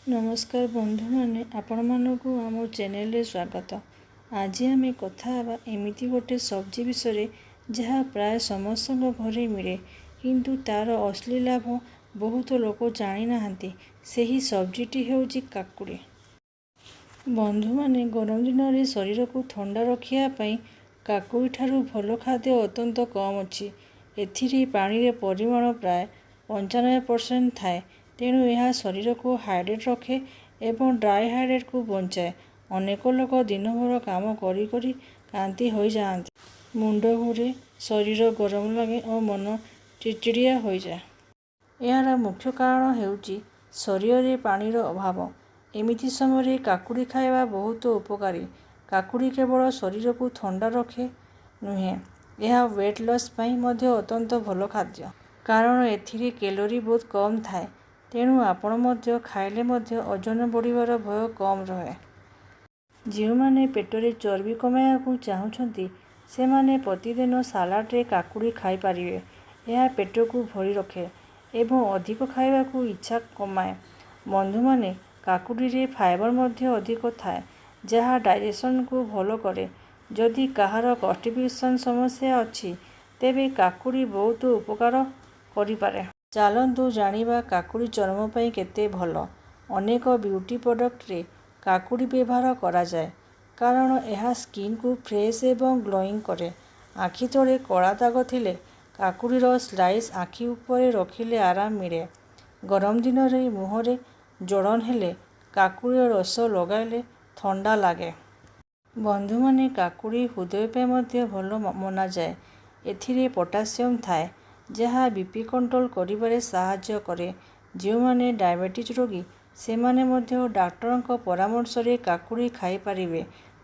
ନମସ୍କାର ବନ୍ଧୁମାନେ, ଆପଣମାନଙ୍କୁ ଆମ ଚ୍ୟାନେଲରେ ସ୍ୱାଗତ। ଆଜି ଆମେ କଥା ହେବା ଏମିତି ଗୋଟେ ସବଜି ବିଷୟରେ, ଯାହା ପ୍ରାୟ ସମସ୍ତଙ୍କ ଘରେ ମିଳେ, କିନ୍ତୁ ତା'ର ଅସଲି ଲାଭ ବହୁତ ଲୋକ ଜାଣିନାହାନ୍ତି। ସେହି ସବଜିଟି ହେଉଛି କାକୁଡ଼ି। ବନ୍ଧୁମାନେ, ଗରମ ଦିନରେ ଶରୀରକୁ ଥଣ୍ଡା ରଖିବା ପାଇଁ କାକୁଡ଼ି ଠାରୁ ଭଲ ଖାଦ୍ୟ ଅତ୍ୟନ୍ତ କମ୍ ଅଛି। ଏଥିରେ ପାଣିର ପରିମାଣ ପ୍ରାୟ 95% ଥାଏ, ତେଣୁ ଏହା ଶରୀରକୁ ହାଇଡ୍ରେଟ୍ ରଖେ ଏବଂ ଡିହାଇଡ୍ରେସନରୁ ବଞ୍ଚାଏ। ଅନେକ ଲୋକ ଦିନଭର କାମ କରି କରି କ୍ଳାନ୍ତ ହୋଇଯାଆନ୍ତି। ମୁଣ୍ଡ ଘୂରେ, ଶରୀର ଗରମ ଲାଗେ ଓ ମନ ଚିଡ଼ିଚିଡ଼ିଆ ହୋଇଯାଏ। ଏହାର ମୁଖ୍ୟ କାରଣ ହେଉଛି ଶରୀରରେ ପାଣିର ଅଭାବ। ଏମିତି ସମୟରେ କାକୁଡ଼ି ଖାଇବା ବହୁତ ଉପକାରୀ। କାକୁଡ଼ି କେବଳ ଶରୀରକୁ ଥଣ୍ଡା ରଖେ ନୁହେଁ, ଏହା ୱେଟ୍ ଲସ୍ ପାଇଁ ମଧ୍ୟ ଅତ୍ୟନ୍ତ ଭଲ ଖାଦ୍ୟ। କାରଣ ଏଥିରେ କ୍ୟାଲୋରୀ ବହୁତ କମ୍ ଥାଏ, ତେଣୁ ଆପଣ ମଧ୍ୟ ଖାଇଲେ ମଧ୍ୟ ଓଜନ ବଢ଼ିବାର ଭୟ କମ୍ ରହେ। ଯେଉଁମାନେ ପେଟରେ ଚର୍ବି କମାଇବାକୁ ଚାହୁଁଛନ୍ତି, ସେମାନେ ପ୍ରତିଦିନ ସାଲାଡ଼ରେ କାକୁଡ଼ି ଖାଇପାରିବେ। ଏହା ପେଟକୁ ଭରି ରଖେ ଏବଂ ଅଧିକ ଖାଇବାକୁ ଇଚ୍ଛା କମାଏ। ବନ୍ଧୁମାନେ, କାକୁଡ଼ିରେ ଫାଇବର ମଧ୍ୟ ଅଧିକ ଥାଏ, ଯାହା ଡାଇଜେସନକୁ ଭଲ କରେ। ଯଦି କାହାର କନଷ୍ଟିପେସନ୍ ସମସ୍ୟା ଅଛି, ତେବେ କାକୁଡ଼ି ବହୁତ ଉପକାର କରିପାରେ। ଚାଲନ୍ତୁ ଜାଣିବା କାକୁଡ଼ି ଚର୍ମ ପାଇଁ କେତେ ଭଲ। ଅନେକ ବିୟୁଟି ପ୍ରଡକ୍ଟରେ କାକୁଡ଼ି ବ୍ୟବହାର କରାଯାଏ, କାରଣ ଏହା ସ୍କିନକୁ ଫ୍ରେଶ୍ ଏବଂ ଗ୍ଲୋଇଂ କରେ। ଆଖି ତଳେ କଳା ଦାଗ ଥିଲେ କାକୁଡ଼ିର ସ୍ଲାଇସ୍ ଆଖି ଉପରେ ରଖିଲେ ଆରାମ ମିଳେ। ଗରମ ଦିନରେ ମୁହଁରେ ଜଳନ ହେଲେ କାକୁଡ଼ିର ରସ ଲଗାଇଲେ ଥଣ୍ଡା ଲାଗେ। ବନ୍ଧୁମାନେ, କାକୁଡ଼ି ହୃଦୟ ପାଇଁ ମଧ୍ୟ ଭଲ ମନାଯାଏ। ଏଥିରେ ପୋଟାସିୟମ୍ ଥାଏ, ଯାହା ବିପି କଣ୍ଟ୍ରୋଲ କରିବାରେ ସାହାଯ୍ୟ କରେ। ଯେଉଁମାନେ ଡାଇବେଟିସ୍ ରୋଗୀ, ସେମାନେ ମଧ୍ୟ ଡାକ୍ତରଙ୍କ ପରାମର୍ଶରେ କାକୁଡ଼ି ଖାଇପାରିବେ,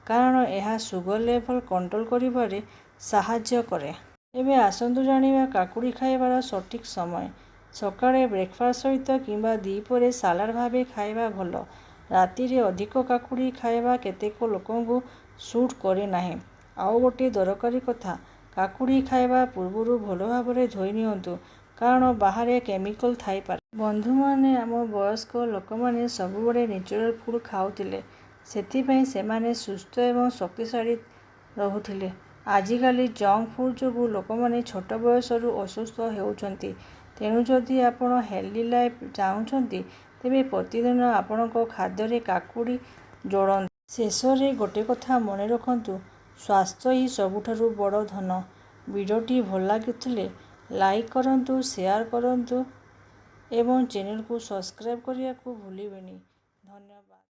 କାରଣ ଏହା ସୁଗର ଲେଭେଲ କଣ୍ଟ୍ରୋଲ କରିବାରେ ସାହାଯ୍ୟ କରେ। ଏବେ ଆସନ୍ତୁ ଜାଣିବା କାକୁଡ଼ି ଖାଇବାର ସଠିକ୍ ସମୟ। ସକାଳେ ବ୍ରେକଫାଷ୍ଟ ସହିତ କିମ୍ବା ଦ୍ୱିପହରେ ସାଲାଡ଼ ଭାବେ ଖାଇବା ଭଲ। ରାତିରେ ଅଧିକ କାକୁଡ଼ି ଖାଇବା କେତେକ ଲୋକଙ୍କୁ ସୁଟ୍ କରେ ନାହିଁ। ଆଉ ଗୋଟିଏ ଦରକାରୀ କଥା, କାକୁଡ଼ି ଖାଇବା ପୂର୍ବରୁ ଭଲ ଭାବରେ ଧୋଇ ନିଅନ୍ତୁ, କାରଣ ବାହାରେ କେମିକାଲ ଥାଇପାରେ। ବନ୍ଧୁମାନେ, ଆମ ବୟସ୍କ ଲୋକମାନେ ସବୁବେଳେ ନ୍ୟାଚୁରାଲ ଫୁଡ୍ ଖାଉଥିଲେ। ସେଥିପାଇଁ ସେମାନେ ସୁସ୍ଥ ଏବଂ ଶକ୍ତିଶାଳୀ ରହୁଥିଲେ। ଆଜିକାଲି ଜଙ୍କ ଫୁଡ୍ ଯୋଗୁଁ ଲୋକମାନେ ଛୋଟ ବୟସରୁ ଅସୁସ୍ଥ ହେଉଛନ୍ତି। ତେଣୁ ଯଦି ଆପଣ ହେଲ୍ଦି ଲାଇଫ୍ ଚାହୁଁଛନ୍ତି, ତେବେ ପ୍ରତିଦିନ ଆପଣଙ୍କ ଖାଦ୍ୟରେ କାକୁଡ଼ି ଯୋଡ଼ନ୍ତୁ। ଶେଷରେ ଗୋଟେ କଥା ମନେ ରଖନ୍ତୁ, ସ୍ୱାସ୍ଥ୍ୟ ହିଁ ସବୁଠାରୁ ବଡ଼ ଧନ। ଭିଡ଼ିଓଟି ଭଲ ଲାଗିଥିଲେ ଲାଇକ୍ କରନ୍ତୁ, ସେୟାର କରନ୍ତୁ ଏବଂ ଚ୍ୟାନେଲକୁ ସବସ୍କ୍ରାଇବ୍ କରିବାକୁ ଭୁଲିବେନି। ଧନ୍ୟବାଦ।